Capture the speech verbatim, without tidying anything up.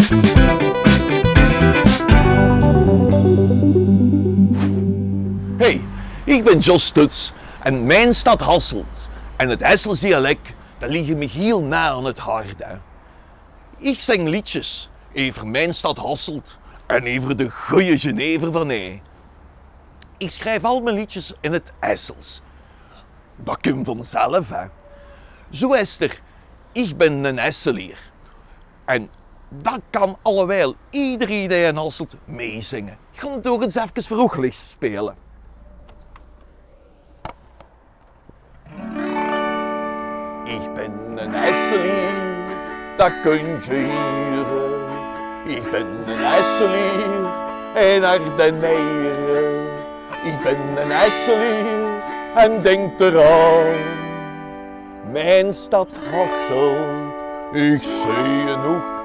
Hey, ich bin Jos Stuts en Mien Stad Hasselt en het Hessels dialek, det ligk mich hiel nao aan het hart, hè. Ich zing leedjes euver mien stad Hasselt en euver de gooj jenever van hie. Ich sjrief al mien leedjes in het Hessels. Det kump vanzelf, hè. Zo is 't. Ich bin 'nen Hesselier. En det kan allewijl ederein dae in Hasselt meizinge. Ich gaon 't ouch ins efkes veur uch sjpele. Ich bin 'nen Hesselier, det kunt ge hure. Ich bin 'nen Hesselier, ein Ardennier. Ich bin 'nen Hesselier en dink d'raan. Mien stad Hasselt, ich zeen 't nog